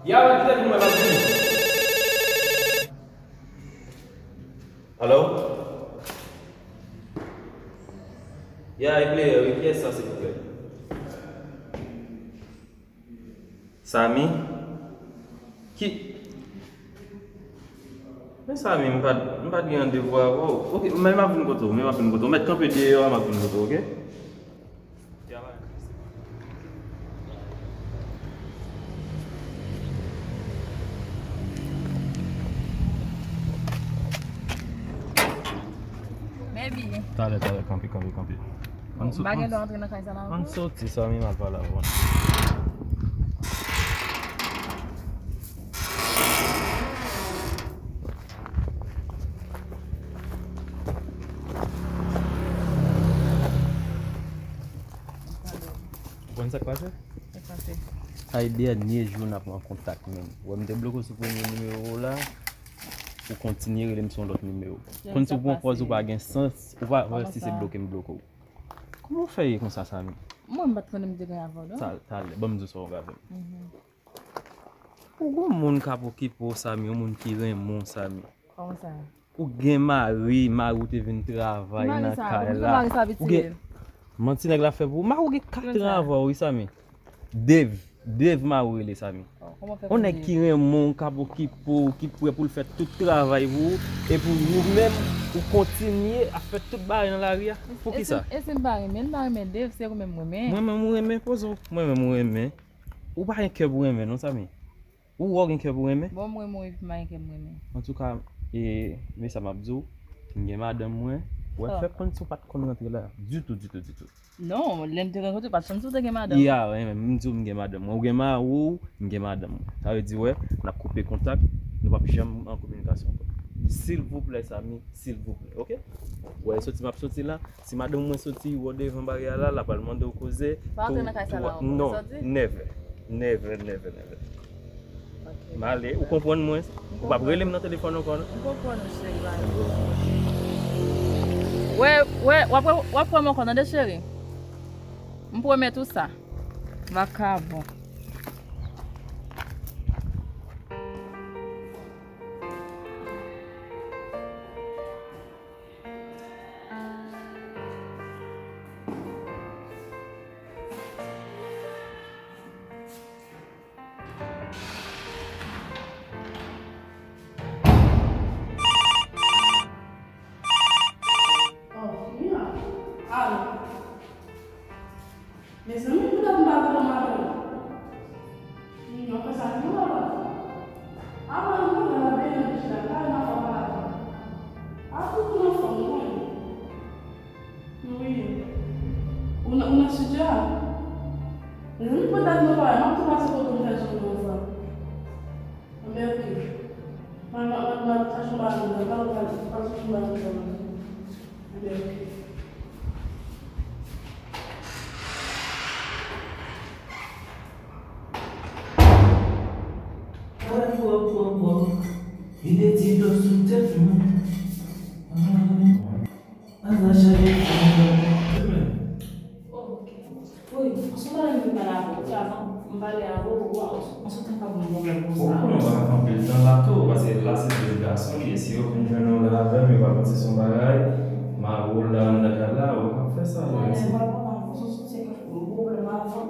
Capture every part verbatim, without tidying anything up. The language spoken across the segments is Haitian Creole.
Ya, kite pou mwen, m ap vini. Alo? Ya, e Blair, wi, kiyès sa, silvouplè? Samy? Ki? Men Samy, m pa t, m pa t gen randevou avè w. Oke, men m ap vin kote w, men m ap vin kote w. Mèt kanpe deyò a, m ap vin kote w, oke? Baby. Talè, talè, kanpe, kanpe, kanpe. Ann sou-, m pa gen dwa antre nan kay sa la ankò. Ann soti, Samy, m al pale avè w. Ou konn sa k pase? Sa k pase? Sa e dènye jou n ap an kontak menm. Ou wè m te bloke w sou premye nimewo w la, ou kontinye rele m sou yon lòt nimewo. Konn si w pran pòz ou pa gen sans, ou pa wè si se bloke m bloke w. Kòman w fè ye konsa, Samy? Mwen, m pa t konnen m te gen avè w, non. Sa, talè, ban m di w sa w ka fè. Mhm. Ou gon moun k ap okipe w, Samy, yon moun ki renmen w, Samy. Kòman sa? Ou gen mari, mari w te vin travay nan kay la. Ou gen, manti nèg la fè pou ou. Mari w gen kat travay, wi, Samy. Dave, Dave mari w rele, Samy. Yon nèg ki renmen w, k ap okipe w, ki prè pou l fè tout travay pou ou, epi ou menm, ou kontinye ap fè tout bagay nan lari a. Poukisa? E si m pa renmen, m pa renmen Dave, se ou menm m renmen. Mwen menm ou renmen, poze w. Mwen menm ou renmen. Ou pa gen kè pou renmen, non, Samy. Ou wè w gen kè pou renmen? Bon, mwen mouri epi m pa gen kè pou renmen. Antouka, e, men sa m ap di w, m gen madanm mwen. Wè, fè konn si w pa t konn rantre la. Ditou, ditou, ditou. Non, lè m te rankontre w, pa t konn si w te gen madanm. Ya, men m di w m gen madanm mwen. Ou gen mari w, m gen madanm mwen. Sa vle di, wè, n ap koupe kontak, nou p ap janm an kominikasyon ankò. Silvouplè, Samy, silvouplè, oke? Wè, soti m ap soti la. Si madanm mwen soti, wè w devan baryè a la, l ap al mande w koze. Pa antre nan kay sa la ankò, non, sa w di? Never. Never, never, never. Ok. M ale, ou konprann mwen? Ou p ap rele m nan telefòn ankò, non? M konprann ou, cheri, bye. Wè, wè, w ap, w ap wè m ankò, tande, cheri? M pwomèt ou sa. Vakabon. Oh, Mia. Alo. Mezanmi, poutèt m pa tande madanm. Hmm, anfen, sa ki ou la la? Apa nou la la beni nan bichi la, la nan fò pa la. A, toutou nan fòm, mwen. Wi. Ou nan, ou nan estidyo a? Mezanmi, poutèt nou pa wè, m ap tou pase kote w m fè sou nou anfan. Anben, oke. Mwen, mwen, mwen, mwen, chache yon bagay, mwen, mwen, mwen, mwen, chache yon bagay, mwen. Anben, oke. Wè, wè, wè, wè. Li te di dlo sou tèt mwen. Ah. Aza chèche fanm nan. Oh, ok. Wi, se yon bagay m vin pale avè w. Wi, avan m pale avè w, waw, on se tan pa bon pwoblèm konsa. Ou konnen w pa ka fè anpil tan la tou, paske la se de gason li ye. Si yo vin jwenn ou la avè m, yo pa panse se yon bagay, mari w la anndan kay la, ou pa ka fè sa, non, mèsi. Papa, m ap konsa soti ak yon pwoblèm avan,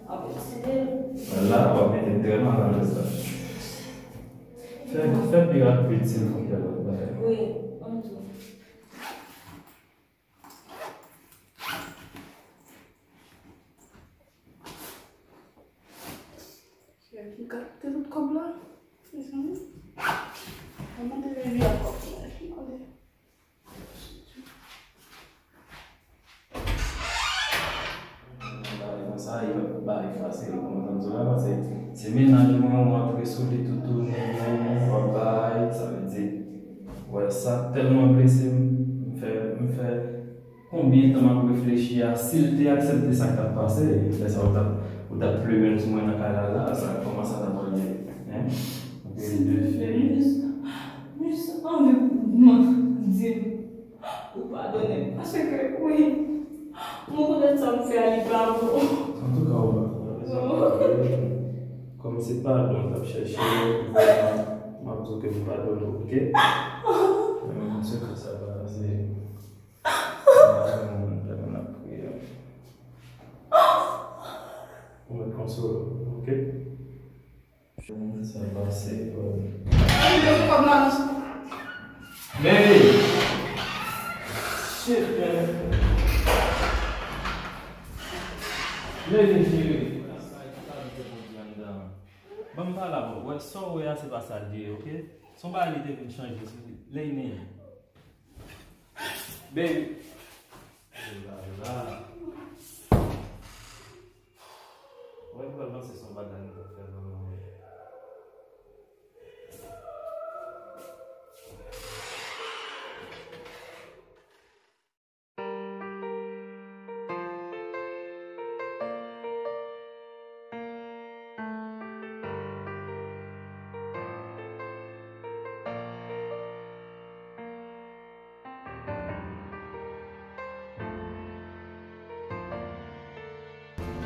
ap etide l. La, w ap mete m trè malalèz la. Fè, fè pi rapid, silvouplè, lòt bagay. Wi, ann tou. Chèf, m ka kite tout kòb la? Mezanmi. Mwen mande Vivi a kòb mwen. Mande. Bagay konsa, yo bay fasil, ou konprann sa, paske se mennaj mwen, ou antre sou li toutouni, w ap bay, sa vle di, wè, sa tèlman blese m, m fè, m fè Konbyen tan m ap reflechi a, si l te aksepte sa k t ap pase, lè sa a ou t ap, ou t ap plemen l sou mwen nan kay la la, sa, kòman sa t ap pral ye, en? Silvouplè, m jis, m jis anvi mande w padone m, paske, wi, m rekonèt sa m fè a, li pa bon. Antouka, ou pa fè sa. Non. Kòm Se padon w t ap chèche, vrèman, m ap di w ke m padone w, oke? Mwen menm, se konsa, bagay se, m pa renmen moun tèlman ap kriye. Ou mèt konsole w, oke? Sa pase, bro. Ay, yo kòb la nan sou. Baby! Shit, man. Baby, cheri. Ban m pale avè w. Wè, sa w wè a, se pa sa l ye, oke? Se yon bagay li te vin chanje sou li. Leyne. Baby. Oh la la. Wè, m pral panse se yon bagay m pral fè vrèman, wi.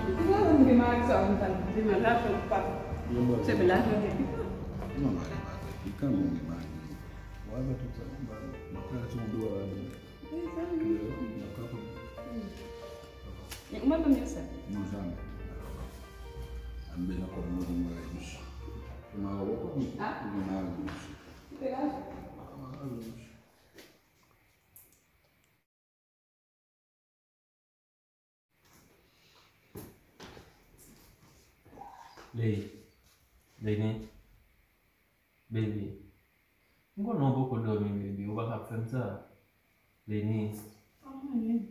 Ou pa konn gen mari sa, ou pa konn gen mari la, fè ou pa. Se pou lajan gen pikan. Non, mari pa gen pikan, men gen mari. Ou pa gen tout sa, m pa, m ap fè ti yon do a la. Wi, sa vle di. Ou pa konn. Ou pa konn. Mwen menm yo sa. Non, jamè. Ann ben nan kòb mwen pou mwen la, bouch. Ou mari ou kòb mwen. Ah. Ou gen mari, bouch. Ou te lajan. Ah, mari, bouch. Ley, Leyne, baby, m konnen w poko dòmi, baby, ou pa ka ap fè m sa. Leyne. Pa mwen menm.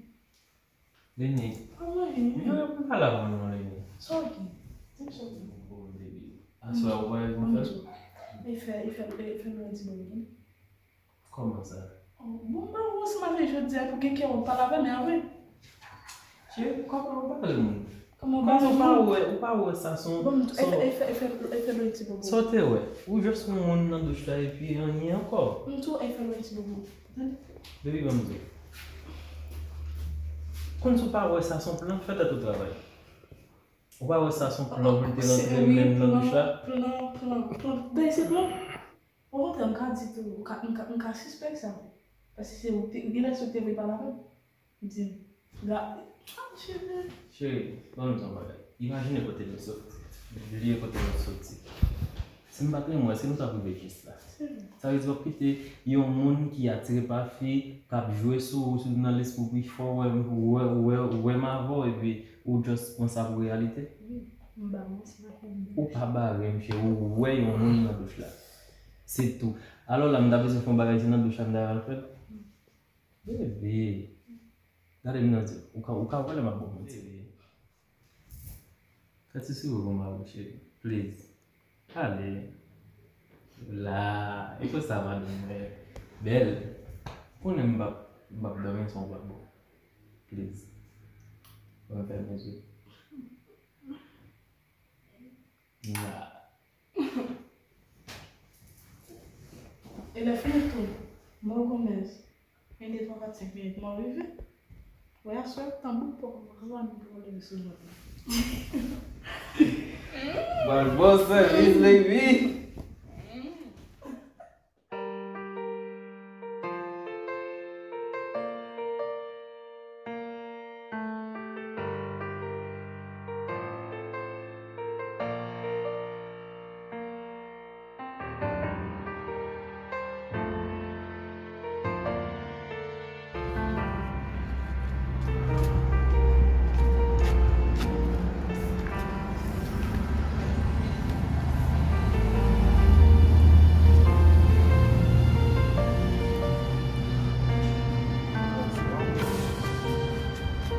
Leyne. Pa mwen menm. Yo, yo, pa pale avè m non, Leyne. Sa w gen? Di m sa w gen. Bon, baby. Aswè a ou pa gen konfyans? E fè, e fè, e fè nou yon ti bobo. Kòman sa? Oh, bon, mwen wè ansanm avè jodi a pou gen kè w ap pale avè m, a vre. Cheri, kòman ou pale moun? Kòman ou pale moun? Ou pa wè, ou pa wè sa son. Bon, e fè, e fè, e fè, e fè lwen ti bobo. Sa w te wè? Ou jis yon moun nan douch la epi anyen ankò. M tou e fè lwen ti bobo. Tande? Baby, ban m di w. Konn si w pa wè sa son plan, fè tèt ou travay. Ou pa wè sa son plan pou l te rantre menm nan douch la? Plan, plan, plan, plan. Dèyè se plan. Okontrè, m ka di tou, m ka, m ka, m ka sispèk sa. Paske se ou te, genlè se ou te voye pale avè m. Di m, gade, ah, cheri. Cheri, ban m di w yon bagay. Imajine kote nou soti. Bliye kote nou soti. Si m pa t renmen w, èske nou t ap rive jis la? Sa vle di w ap kite yon moun ki atire pa fi, k ap jwe sou ou, sou nan lespri w pi fò, wè, wè, wè, wè m avè w, epi ou just pran sa pou reyalite? Wi, m ba manti, m pa fè m. Ou pa bare m, cheri, ou wè yon moun nan douch la. Se tou. Alò la, m ta bezwen fè yon bagay, se nan douch la m ta al fè l? Bebe, gade m nan zye. Ou ka, ou ka wè lè m ap ba w manti. Bebe. Fè ti souri pou mwen, cheri. Please. Ale. La. E konsa, madanm mwen. Bèl. Konnen m p ap, m p ap dòmi san w pa bon. Please. Mwen fèmen zye. La. E lè fini tou, mwen Gomez. Gen de twa, kat, senk minit, mwen rive. Wè, aswè, tanbou poko poko la, nou poko leve sou vant la. Bon, bon sèvis, baby.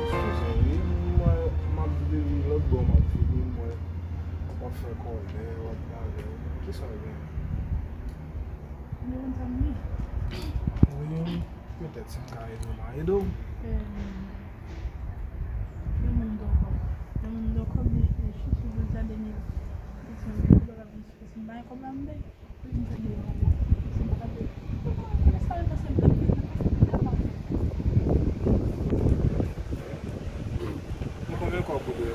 Eskize wi, mwen, m ap vini lòt bò, m ap vini, mwen, w ap fè kòlè, w ap pale. Kisa w gen? Wi, petèt si m ka ede w, m a ede w. Yon moun dòkò. Yon moun dòkò, men, e, chouchou, jodi a, dènye, e, se yon moun dòkò la, men, si m pa gen kòb la, m bay. Konbyen kòb ou dwe?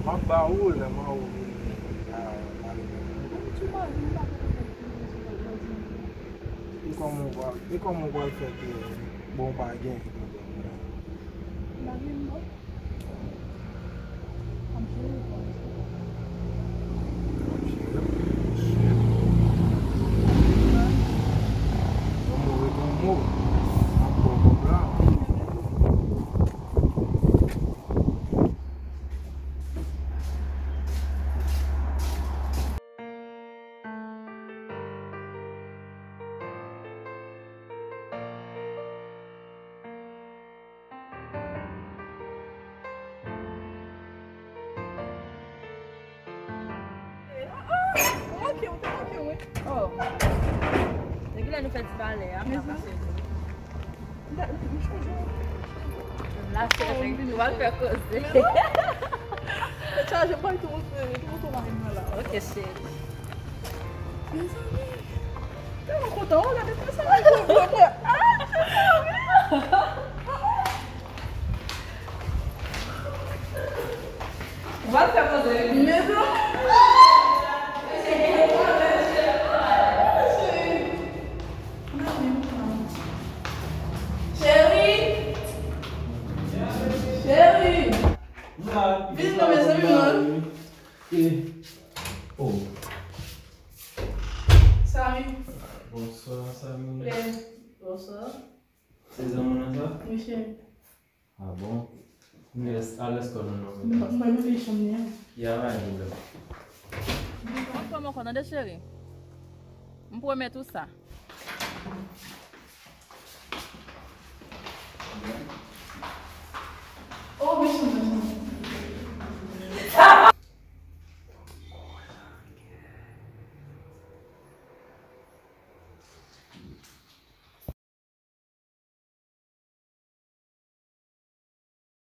M ap ba ou lè m an ou vin la, la reponn. Ou pa vin, ou pa konn. E kòman w pral, e kòman w pral fè ke, bon, w pa gen ki pwoblèm nan? M pa gen, non. M ap jere, m ap jere. M ap jere. Shit. Yon mo ret yon mo. M ap ba w kòb la. Ok, ok, ok, wi. Oh. Depi lè nou fè ti balè a, m pa pase. La, se nou al fè koze. Tèt chaje, m bay tou montre, tou montre mari m nan la. Ok, cheri. Mezanmi, tèlman kontan, oh, gade sa, mwen, mwen, mwen. Ah, mezanmi. Ou pa fè koze, wi. Mezanmi. Cheri. Cheri. Vin non, mezanmi, non. Eh. Oh. Samy. Bonswa, Samy. Eh, bonswa. Se zanmi w sa? Wi, cheri. Ah bon? Mwen alèz kò nou non. Mwen mete chanm li an. Ya, pa gen pwoblèm. Mwen fè m ankò tande, cheri. M pwomèt ou sa.